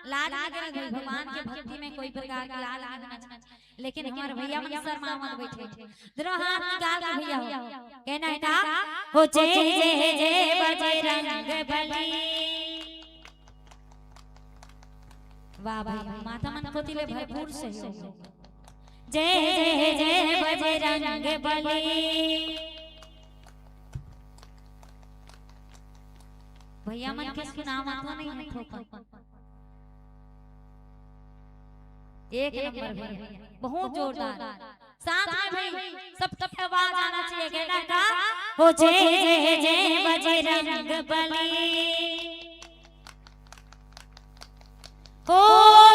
लाज लगे रहे, भगवान के भक्ति में कोई प्रकार के लाज नहीं होना चाहिए। लेकिन हमारे भैया मन शर्मा मत बैठे, दोनों हाथ निकाल के भैया हो, कहना है का? हो जय जय जय बजरंग बली। वाह भाई, माता मन कोति ले भरपूर सहयोग। जय जय जय बजरंग बली। भैया मन के सुनावत नहीं है थोपा। एक नंबर भैया, बहुत जोरदार। साथ में भी सब, सबके आवाज आना चाहिए, कहना का? हो जय जय जय बजरंग बली। हो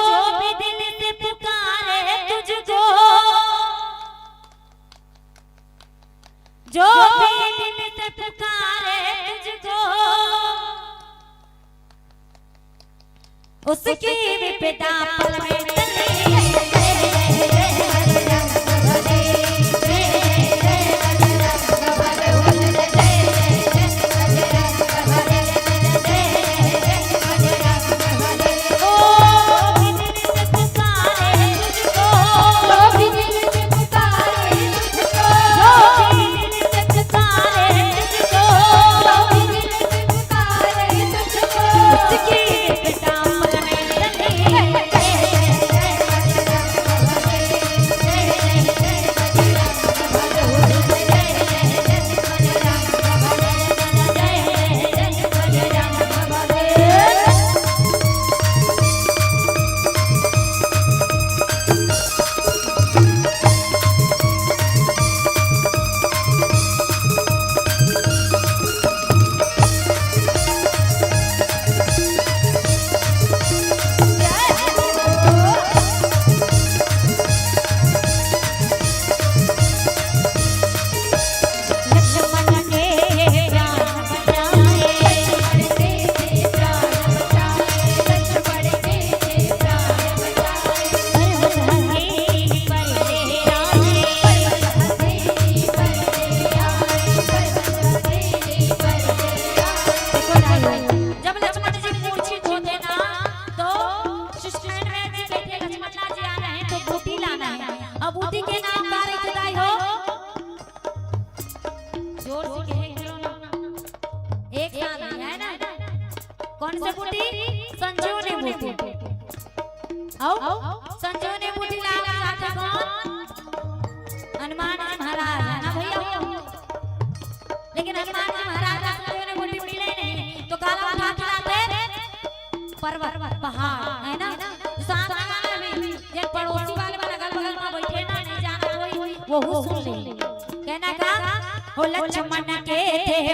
जो भी दिल से पुकारे तुझको, जो भी दिल से पुकारे तुझको, उसकी विपदा पल में टले। जब लक्ष्मण जी मूर्छित होते ना, तो शिष्टमंडल में जी कहते, "लक्ष्मण जी आ रहे हैं, तो बूटी लाना है।" अब बूटी के नाम का रखदाई हो? जोर से कहे, बोलो ना। एक साथ में, है ना? कौन से बूटी? संजीवनी बूटी। आओ, संजीवनी बूटी लाना चाहते कौन? हनुमान जी महाराज, है ना भैया? लेकिन हनुमान जी महाराज ला संजीवनी बूटी मिले नहीं, तो काला उठा के लाते पर्वत, पहाड़, है ना? साथ में गाना भी, जे पड़ोसी वाले मन अगल बगल में बैठे ना, नहीं जाना कोई, वहू सुन ले। कहना का? हो लक्ष्मण के थे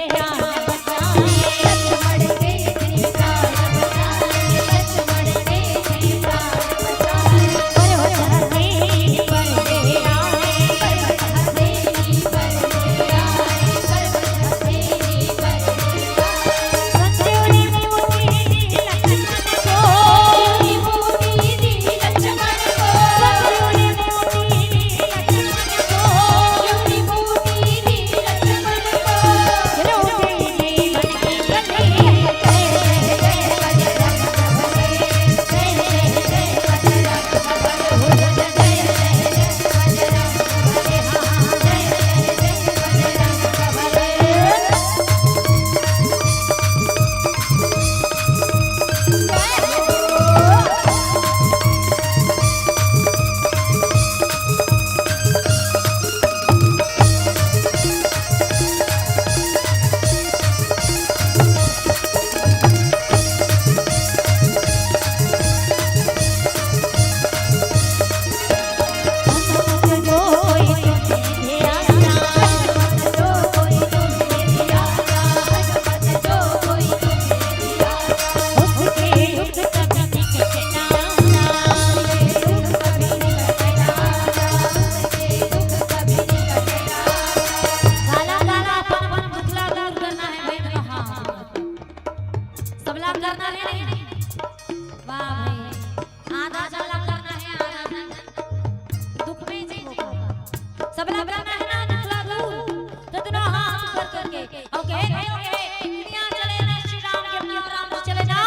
प्राण बचाए, लक्ष्मण के थे प्राण बचाए, लक्ष्मण के थे प्राण बचाए। अरे हो धरती पर ले आए, कहे थे, "इहाँ चले ना श्री राम के बिना, राम जी चले ना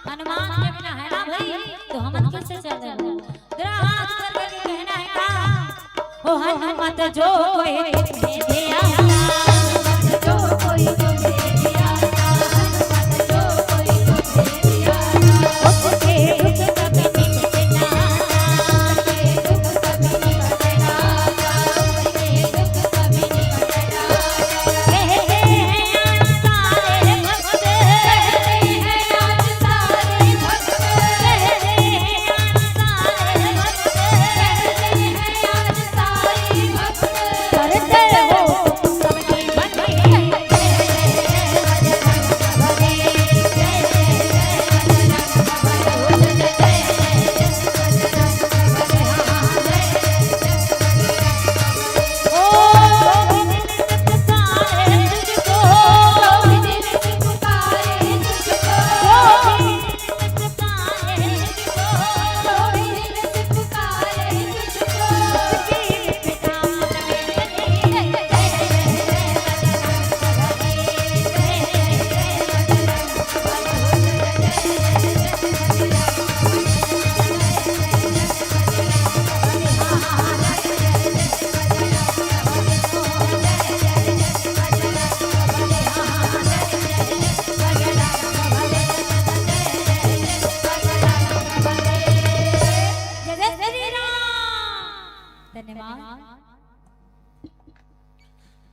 हनुमान के बिना, है ना भाई? तो हमन कैसे चले?" तेरा हाथ ऊपर करके कहना है का? ओ हनुमत जो कोई तुम्हें दिया, हनुमत जो कोई तुम्हें दिया, हनुमत जो कोई तुम्हें दिया, उसके दुख कभी नहीं मिटता, उसके दुख कभी नहीं मिटता, उसके दुख कभी नहीं मिटता। कहते हैं आज सारे भक्त, कहते हैं आज सारे भक्त, कहते हैं आज सारे भक्त, कहते हैं आज सारे भक्त। करते हो धन्यवाद।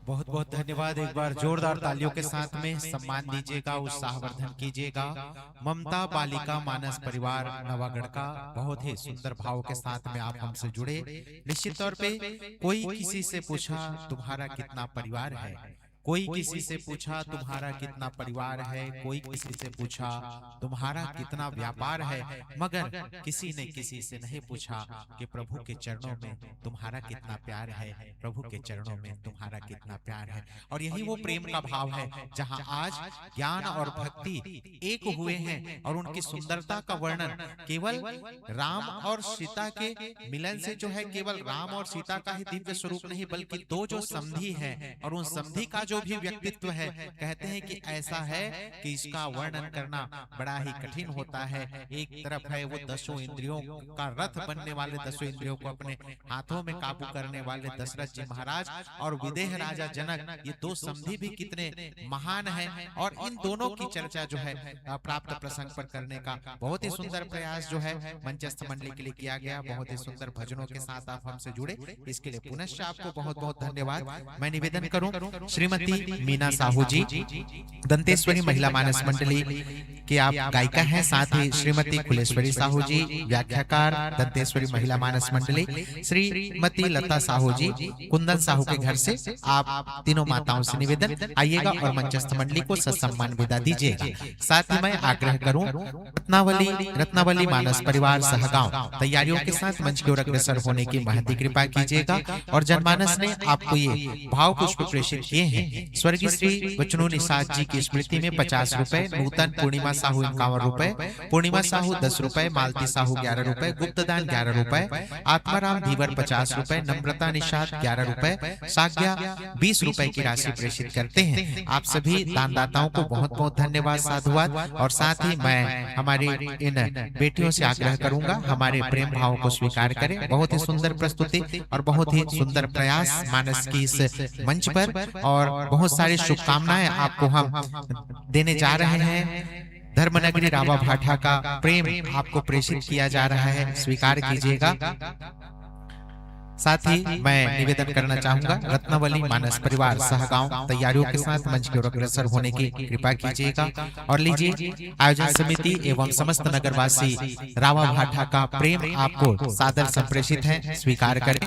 बहुत बहुत धन्यवाद। एक बार जोरदार तालियों के साथ में सम्मान दीजिएगा, उत्साहवर्धन कीजिएगा। ममता बालिका मानस परिवार नवागढ़ का बहुत ही सुंदर भाव के साथ में आप हमसे जुड़े। निश्चित तौर पे कोई किसी से पूछा तुम्हारा कितना परिवार है, कोई किसी से पूछा तुम्हारा कितना परिवार है, कोई किसी से पूछा तुम्हारा कितना व्यापार है, मगर किसी ने किसी से नहीं पूछा कि प्रभु के चरणों में तुम्हारा कितना प्यार है, प्रभु के चरणों में तुम्हारा कितना प्यार है। और यही वो प्रेम का भाव है, जहां आज ज्ञान और भक्ति एक हुए हैं और उनकी सुंदरता का वर्णन केवल राम और सीता के मिलन से जो है, केवल राम और सीता का ही दिव्य स्वरूप नहीं, बल्कि दो जो समधी हैं और उन समधी का जो भी व्यक्तित्व है, कहते हैं कि ऐसा है कि इसका वर्णन करना बड़ा ही कठिन होता है। एक तरफ है वो दसों इंद्रियों का रथ बनने वाले, दसों इंद्रियों को अपने हाथों में काबू करने वाले दशरथ जी महाराज और विदेह राजा जनक, ये दो समधी भी कितने महान हैं। और इन दोनों की चर्चा जो है, अ, प्राप्त प्रसंग पर करने का बहुत ही सुंदर प्रयास जो है मंचस्थ मंडली के लिए किया गया। बहुत ही सुंदर भजनों के साथ आप हमसे जुड़े, इसके लिए पुनश्च आपको बहुत बहुत धन्यवाद। मैं निवेदन करूं श्रीमती मीना साहू जी, दंतेश्वरी महिला मानस मंडली के आप गायिका हैं, साथ ही श्रीमती कुलेश्वरी साहू जी, व्याख्याकार, दंतेश्वरी महिला मानस मंडली, श्रीमती लता साहू जी, कुंदन साहू के घर से। आप तीनों माताओं से निवेदन, आइएगा और मंचस्थ मंडली को ससम्मान विदा दीजिएगा। साथ ही मैं आग्रह करूं, रत्नावली, रत्नावली मानस परिवार सहगांव तैयारियों के साथ मंच की ओर अग्रसर होने की महती कृपा कीजिएगा। और जनमानस ने आपको ये भाव पुष्प प्रेषित किए हैं। स्वर्गीय श्री वचनू निषाद जी की स्मृति में पचास रुपए, नूतन पूर्णिमा साहू इक्यावन रुपए, पूर्णिमा साहू दस रुपए, मालती साहू ग्यारह रुपए, गुप्तदान ग्यारह रुपए, आत्माराम धीवर पचास रुपए, नम्रता निषाद ग्यारह रुपए, साग्या बीस रुपए की राशि प्रेषित करते हैं। आप सभी दानदाताओं को बहुत बहुत धन्यवाद, साधुवाद। और साथ ही मैं हमारी इन बेटियों से आग्रह करूंगा, हमारे प्रेम भाव को स्वीकार करें। बहुत ही सुंदर प्रस्तुति और बहुत ही सुंदर प्रयास मानस की इस मंच पर, और बहुत सारी शुभकामनाएं आपको हम देने जा रहे हैं। धर्मनगरी रावा भाठा का प्रेम आपको प्रेषित किया जा रहा है, स्वीकार कीजिएगा। साथ ही मैं निवेदन करना चाहूंगा, रत्नावली मानस परिवार सहगांव तैयारियों के साथ मंच की ओर अग्रसर होने की कृपा कीजिएगा। और लीजिए, आयोजन समिति एवं समस्त नगरवासी रावा भाठा का प्रेम आपको सादर संप्रेषित है, स्वीकार करें।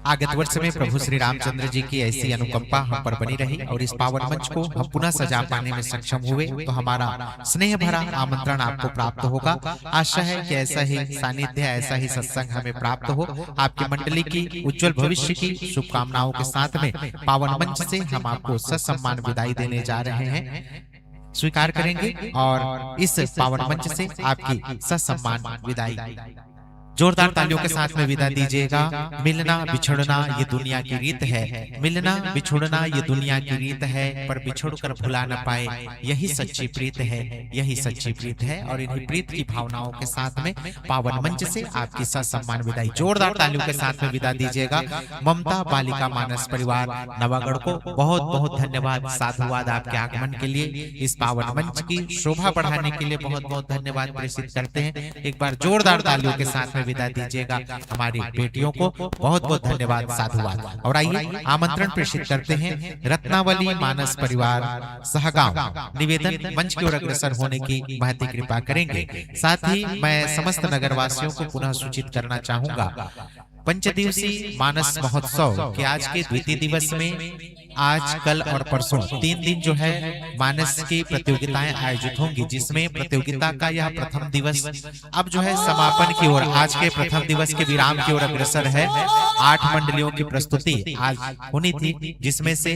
आगत वर्ष में प्रभु श्री रामचंद्र जी की ऐसी अनुकंपा हम पर बनी रही और इस पावन मंच को हम पुनः सजा पाने में सक्षम हुए, तो हमारा स्नेह भरा आमंत्रण आपको प्राप्त होगा। आशा है कि ऐसा ही सानिध्य, ऐसा ही सत्संग हमें प्राप्त हो। आपकी मंडली की उज्जवल भविष्य की शुभकामनाओं के साथ में पावन मंच से हम आपको ससम्मान विदाई देने जा रहे हैं। स्वीकार करेंगे और इस पावन मंच से आपकी ससम्मान विदाई। जोरदार तालियों के साथ में विदा दीजिएगा। मिलना बिछुड़ना ये दुनिया की रीत है, मिलना बिछुड़ना ये दुनिया की रीत है, पर बिछुड़ कर भुला न पाए, यही सच्ची प्रीत है, यही सच्ची प्रीत है। और इन्हीं प्रीत की भावनाओं के साथ में पावन मंच से आपकी ससम्मान विदाई। जोरदार तालियों के साथ में विदा दीजिएगा ममता बालिका मानस परिवार नवागढ़ को। बहुत बहुत धन्यवाद, साधुवाद आपके आगमन के लिए, इस पावन मंच की शोभा बढ़ाने के लिए बहुत बहुत धन्यवाद प्रेषित करते हैं। एक बार जोरदार तालियों के साथ में विदा दीजिएगा हमारी बेटियों को। बहुत बहुत धन्यवाद, साधुवाद। और आइए, आमंत्रण प्रेषित करते हैं रत्नावली मानस परिवार सहगांव। निवेदन, मंच की ओर अग्रसर होने की महती कृपा करेंगे। साथ ही मैं समस्त नगरवासियों को पुनः सूचित करना चाहूंगा, पंचदिवसीय मानस महोत्सव के आज के द्वितीय दिवस में आज, कल और परसों तीन दिन जो है मानस की प्रतियोगिताएं आयोजित होंगी, जिसमें प्रतियोगिता का यह प्रथम दिवस अब जो है समापन की ओर, आज के प्रथम दिवस के विराम की ओर अग्रसर है। आठ मंडलियों की प्रस्तुति आज होनी थी, जिसमें से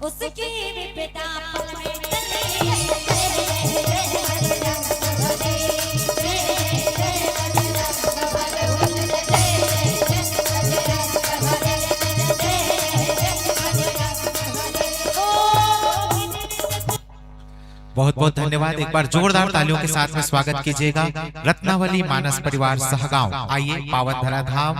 उसकी विपदा पलट गई। बहुत बहुत धन्यवाद। एक बार जोरदार तालियों के साथ में स्वागत कीजिएगा रत्नावली मानस परिवार सहगांव। आइए, पावन धरा धाम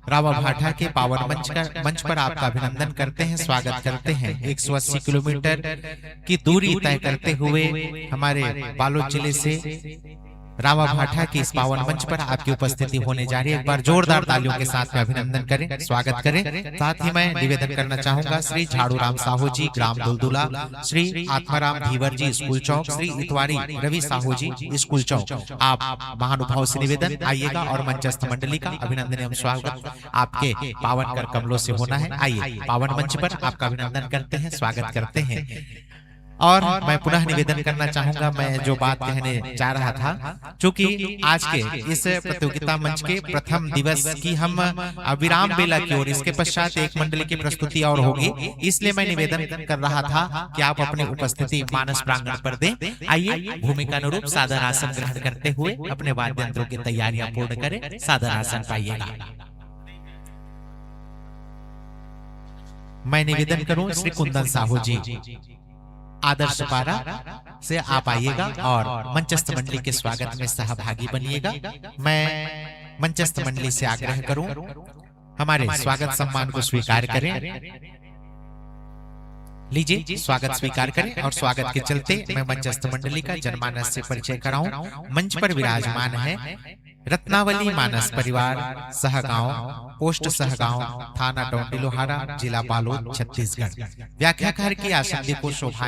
रावा भाटा के पावन मंच का, मंच पर आपका अभिनंदन करते हैं, स्वागत करते हैं। एक सौ अस्सी किलोमीटर की दूरी तय करते हुए हमारे बालोद जिले से रावा भाटा के इस पावन मंच पर आपकी उपस्थिति होने जा रही है। एक बार जोरदार तालियों के साथ में अभिनंदन करें, स्वागत करें। साथ ही मैं निवेदन करना चाहूंगा, श्री झाड़ू राम साहू जी, ग्राम दुलदुला, श्री आत्माराम धीवर जी, स्कूल चौक, श्री इतवारी रवि साहू जी, स्कूल चौक, आप महानुभाव से निवेदन, आइएगा और मंचस्थ मंडली का अभिनंदन एवं स्वागत आपके पावन कर कमलों से होना है। आइए, पावन मंच पर आपका अभिनंदन करते हैं, स्वागत करते हैं। और मैं पुनः निवेदन करना चाहूंगा, मैं जो बात कहने जा रहा था, चूंकि आज के इस प्रतियोगिता मंच के प्रथम दिवस की हम, अ, विराम बेला की ओर, इसके पश्चात एक मंडली की प्रस्तुति और होगी, इसलिए मैं निवेदन कर रहा था कि आप अपनी उपस्थिति मानस प्रांगण पर दें। आइए, भूमिका अनुरूप सादर आसन ग्रहण करते हुए अपने वाद्य यंत्रों की तैयारियां पूर्ण करें, सादर आसन पाइएगा। मैं निवेदन करूं, श्री कुंदन साहू जी, आदर्श पारा से आप आइएगा और मंचस्थ मंडली के स्वागत में सहभागी बनिएगा। मैं मंचस्थ मंडली से आग्रह करूं, हमारे स्वागत सम्मान को स्वीकार करें। लीजिए, स्वागत स्वीकार करें। और स्वागत के चलते मैं मंचस्थ मंडली का जनमानस से परिचय कराऊं। मंच पर विराजमान है रत्नावली मानस परिवार सहगांव, पोस्ट सहगांव, थाना डौंडीलोहारा, जिला बालोद, छत्तीसगढ़। व्याख्याकार की आसंदी को शोभा